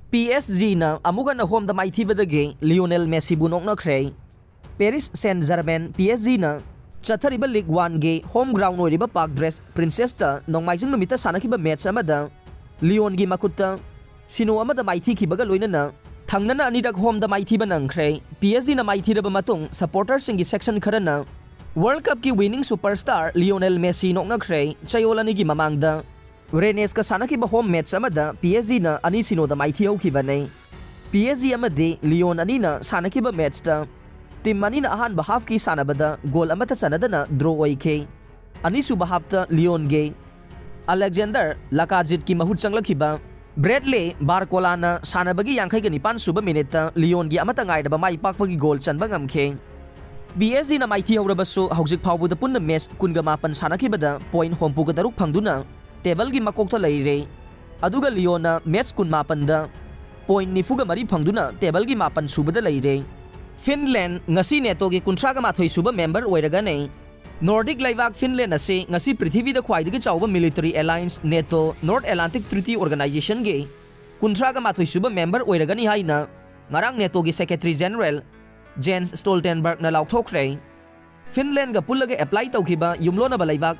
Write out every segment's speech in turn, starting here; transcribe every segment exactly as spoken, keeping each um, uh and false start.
P S ꯖꯤꯅ ꯑꯃꯨꯛ ꯍꯟꯅ ꯍꯣꯝꯗ ꯃꯥꯏꯊꯤꯕꯗꯒꯤ Lionel ꯃꯦꯁꯤꯕꯨ ꯅꯣꯛꯅꯈ꯭ꯔꯦ꯫ ꯄꯦꯔꯤꯁ ꯁꯦꯟ ꯖꯔꯃꯦꯟ, ꯄꯤ ꯑꯦꯁ ꯖꯤꯅ ꯆꯠꯊꯔꯤꯕ ꯂꯤꯒ ꯋꯥꯟꯒꯤ ꯍꯣꯝ ꯒ꯭ꯔꯥꯎꯟ ꯑꯣꯏꯔꯤꯕ ꯄꯥꯔꯛ ꯗꯦꯁ ꯄ꯭ꯔꯤꯟꯁꯦꯁꯇ ꯅꯣꯡꯃꯥꯏꯖꯤꯡ ꯅꯨꯃꯤꯠꯇ ꯁꯥꯟꯅꯈꯤꯕ ꯃꯦꯠꯆ ꯑꯃꯗ ꯂꯤꯑꯣꯟꯒꯤ ꯃꯈꯨꯠꯇ ꯁꯤꯅꯣ ꯑꯃꯗ ꯃꯥꯏꯊꯤꯈꯤꯕꯒ ꯂꯣꯏꯅꯅ ꯊꯪꯅꯅ ꯑꯅꯤꯔꯛ ꯍꯣꯝꯗ ꯃꯥꯏꯊꯤꯕ ꯅꯪꯈ꯭ꯔꯦ꯫ ꯄꯤ ꯑꯦꯁ ꯖꯤꯅ ꯃꯥꯏꯊꯤꯔꯕ ꯃꯇꯨꯡ ꯁꯄꯣꯔꯇꯔꯁꯤꯡꯒꯤ ꯁꯦꯛꯁꯟ ꯈꯔꯅ ꯋꯥꯔꯜꯗ ꯀꯞꯀꯤ ꯋꯤꯅꯤꯡ ꯁꯨꯄꯔꯁ꯭ꯇꯥꯔ ꯂꯤꯑꯣꯅꯦꯜ ꯃꯦꯁꯤ ꯅꯣꯛꯅꯈ꯭ꯔꯦ꯫ ꯆꯌꯣꯜ ꯑꯅꯤꯒꯤ ꯃꯃꯥꯡꯗ ꯔꯦꯅꯦꯁꯀ ꯁꯥꯟꯅꯈꯤꯕ ꯍꯣꯝ ꯃꯦꯠꯆ ꯑꯃꯗ ꯄꯤ ꯑꯦꯁ ꯖꯤꯅ ꯑꯅꯤ ꯁꯤꯅꯣꯗ ꯃꯥꯏꯊꯤꯍꯧꯈꯤꯕꯅꯤ꯫ ꯄꯤ ꯑꯦꯁ ꯖꯤ ꯑꯃꯗꯤ ꯂꯤꯑꯣꯟ ꯑꯅꯤꯅ ꯁꯥꯟꯅꯈꯤꯕ ꯃꯦꯠꯆꯇ ꯇꯤꯝ ꯑꯅꯤꯅ ꯑꯍꯥꯟꯕ ꯍꯥꯐꯀꯤ ꯁꯥꯟꯅꯕꯗ ꯒꯣꯜ ꯑꯃꯠꯇ ꯆꯟꯅꯗꯅ ꯗ꯭ꯔꯣ ꯑꯣꯏꯈꯤ꯫ ꯑꯅꯤꯁꯨꯕ ꯍꯥꯐꯇ ꯂꯤꯑꯣꯟꯒꯤ ꯑꯂꯦꯛꯖꯦꯟꯗꯔ ꯂꯥꯀꯥꯖꯤꯠꯀꯤ ꯃꯍꯨꯠ ꯆꯪꯂꯛꯈꯤꯕ ꯕ꯭ꯔꯦꯗꯂꯤ ꯕꯥꯔꯀꯣꯂꯥꯅ ꯁꯥꯟꯅꯕꯒꯤ ꯌꯥꯡꯈꯩꯒ ꯅꯤꯄꯥꯟ ꯁꯨꯕ ꯃꯤꯅꯤꯠꯇ ꯂꯤꯑꯣꯟꯒꯤ ꯑꯃꯠꯇ ꯉꯥꯏꯔꯕ ꯃꯥꯏ ꯄꯥꯛꯄꯒꯤ ꯒꯣꯜ ꯆꯟꯕ ꯉꯝꯈꯤ꯫ ꯄꯤ ꯑꯦꯁ ꯖꯤꯅ ꯃꯥꯏꯊꯤꯍꯧꯔꯕꯁꯨ ꯍꯧꯖꯤꯛ ꯐꯥꯎꯕꯗ ꯄꯨꯟꯅ ꯃꯦꯠꯆ ꯀꯨꯟꯒ ꯃꯥꯄꯟ ꯁꯥꯟꯅꯈꯤꯕꯗ ꯄꯣꯏꯟꯠ ꯍꯨꯝꯐꯨꯒ ꯇꯔꯨꯛ ꯐꯪꯗꯨꯅ ꯇꯦꯕꯜꯒꯤ ꯃꯀꯣꯛꯇ ꯂꯩꯔꯦ꯫ ꯑꯗꯨꯒ ꯂꯤꯑꯣꯟꯅ ꯃꯦꯠꯆ ꯀꯨꯟꯃꯥꯄꯟꯗ ꯄꯣꯏꯟꯠ ꯅꯤꯐꯨꯒ ꯃꯔꯤ ꯐꯪꯗꯨꯅ ꯇꯦꯕꯜꯒꯤ ꯃꯥꯄꯟ ꯁꯨꯕꯗ ꯂꯩꯔꯦ꯫ ꯐꯤꯟꯂꯦꯟ ꯉꯁꯤ ꯅꯦꯇꯣꯒꯤ ꯀꯨꯟꯊ꯭ꯔꯥꯒ ꯃꯥꯊꯣꯏ ꯁꯨꯕ ꯃꯦꯝꯕꯔ ꯑꯣꯏꯔꯒꯅꯤ꯫ ꯅꯣꯔꯗꯤꯛ ꯂꯩꯕꯥꯛ ꯐꯤꯟꯂꯦꯟ ꯑꯁꯤ ꯉꯁꯤ ꯄ꯭ꯔꯤꯊꯤꯕꯤꯗ ꯈ꯭ꯋꯥꯏꯗꯒꯤ ꯆꯥꯎꯕ military alliance NATO, north Atlantic treaty ꯑꯣꯔꯒꯅꯥꯏꯖꯦꯁꯟꯒꯤ ꯀꯨꯟꯊ꯭ꯔꯥꯒ ꯃꯥꯊꯣꯏ ꯁꯨꯕ ꯃꯦꯝꯕꯔ ꯑꯣꯏꯔꯒꯅꯤ ꯍꯥꯏꯅ ꯉꯔꯥꯡ ꯅꯦꯇꯣꯒꯤ ꯁꯦꯀ꯭ꯔꯦꯇꯔꯤ ꯖꯦꯅꯔꯦꯜ ꯖꯦꯟꯁ ꯁ꯭ꯇꯣꯜꯇꯦꯟꯕꯔꯒꯅ ꯂꯥꯎꯊꯣꯛꯈ꯭ꯔꯦ꯫ ꯐꯤꯟꯂꯦꯟꯒ ꯄꯨꯜꯂꯒ ꯑꯦꯄ꯭ꯂꯥꯏ ꯇꯧꯈꯤꯕ ꯌꯨꯝꯂꯣꯟꯅꯕ ꯂꯩꯕꯥꯛ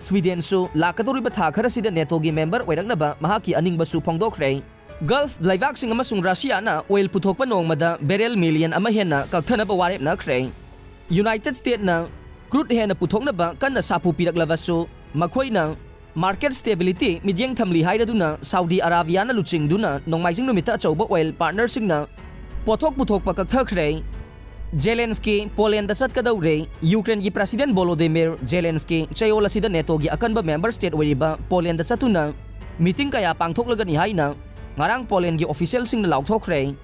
ꯁ꯭ꯋꯤꯗꯦꯟꯁꯨ ꯂꯥꯛꯀꯗꯧꯔꯤꯕ ꯊꯥ ꯈꯔꯁꯤꯗ ꯅꯦꯇꯣꯒꯤ ꯃꯦꯝꯕꯔ ꯑꯣꯏꯔꯛꯅꯕ ꯃꯍꯥꯛꯀꯤ ꯑꯅꯤꯡꯕꯁꯨ ꯐꯣꯡꯗꯣꯛꯈ꯭ꯔꯦ꯫ ꯒꯜꯐ ꯂꯩꯕꯥꯛꯁꯤꯡ ꯑꯃꯁꯨꯡ ꯔꯁꯤꯌꯥꯅ ꯑꯣꯏꯜ ꯄꯨꯊꯣꯛꯄ ꯅꯣꯡꯃꯗ ꯕꯦꯔꯦꯜ ꯃꯤꯂꯤꯌꯟ ꯑꯃ ꯍꯦꯟꯅ ꯀꯛꯊꯅꯕ ꯋꯥꯔꯦꯞꯅꯈ꯭ꯔꯦ꯫ ꯌꯨꯅꯥꯏꯇꯦꯗ ꯁ꯭ꯇꯦꯠꯅ ꯀ꯭ꯔꯨꯗ ꯍꯦꯟꯅ ꯄꯨꯊꯣꯛꯅꯕ ꯀꯟꯅ ꯁꯥꯐꯨ ꯄꯤꯔꯛꯂꯕꯁꯨ, ꯃꯈꯣꯏꯅ ꯃꯥꯔꯀꯦꯠ ꯁ꯭ꯇꯦꯕꯤꯂꯤꯇꯤ ꯃꯤꯠꯌꯦꯡ ꯊꯝꯂꯤ ꯍꯥꯏꯔꯗꯨꯅ ꯁꯥꯎꯗꯤ ꯑꯔꯥꯕꯤꯌꯥꯅ ꯂꯨꯆꯤꯡꯗꯨꯅ ꯅꯣꯡꯃꯥꯏꯖꯤꯡ ꯅꯨꯃꯤꯠꯇ ꯑꯆꯧꯕ ꯑꯣꯏꯜ ꯄꯥꯔꯠꯅꯔꯁꯤꯡꯅ ꯄꯣꯠꯊꯣꯛ ꯄꯨꯊꯣꯛꯄ ꯀꯛꯊꯈ꯭ꯔꯦ꯫ ꯖꯦꯂꯦꯟꯁꯀꯤ ꯄꯣꯂꯦꯟꯗ ꯆꯠꯀꯗꯧꯔꯦ꯫ ꯌꯨꯀ꯭ꯔꯦꯟꯒꯤ ꯄ꯭ꯔꯦꯁꯤꯗꯦꯟꯠ ꯚꯣꯂꯣꯗꯤꯃꯤꯔ ꯖꯦꯂꯦꯟꯁꯀꯤ ꯆꯌꯣꯜ ꯑꯁꯤꯗ ꯅꯦꯇꯣꯒꯤ ꯑꯀꯟꯕ ꯃꯦꯝꯕꯔ ꯁ꯭ꯇꯦꯠ ꯑꯣꯏꯔꯤꯕ ꯄꯣꯂꯦꯟꯗ ꯆꯠꯇꯨꯅ ꯃꯤꯇꯤꯡ ꯀꯌꯥ ꯄꯥꯡꯊꯣꯛꯂꯒꯅꯤ ꯍꯥꯏꯅ ꯉꯔꯥꯡ ꯄꯣꯂꯦꯟꯒꯤ ꯑꯣꯐꯤꯁꯤꯌꯦꯜꯁꯤꯡꯅ ꯂꯥꯎꯊꯣꯛꯈ꯭ꯔꯦ꯫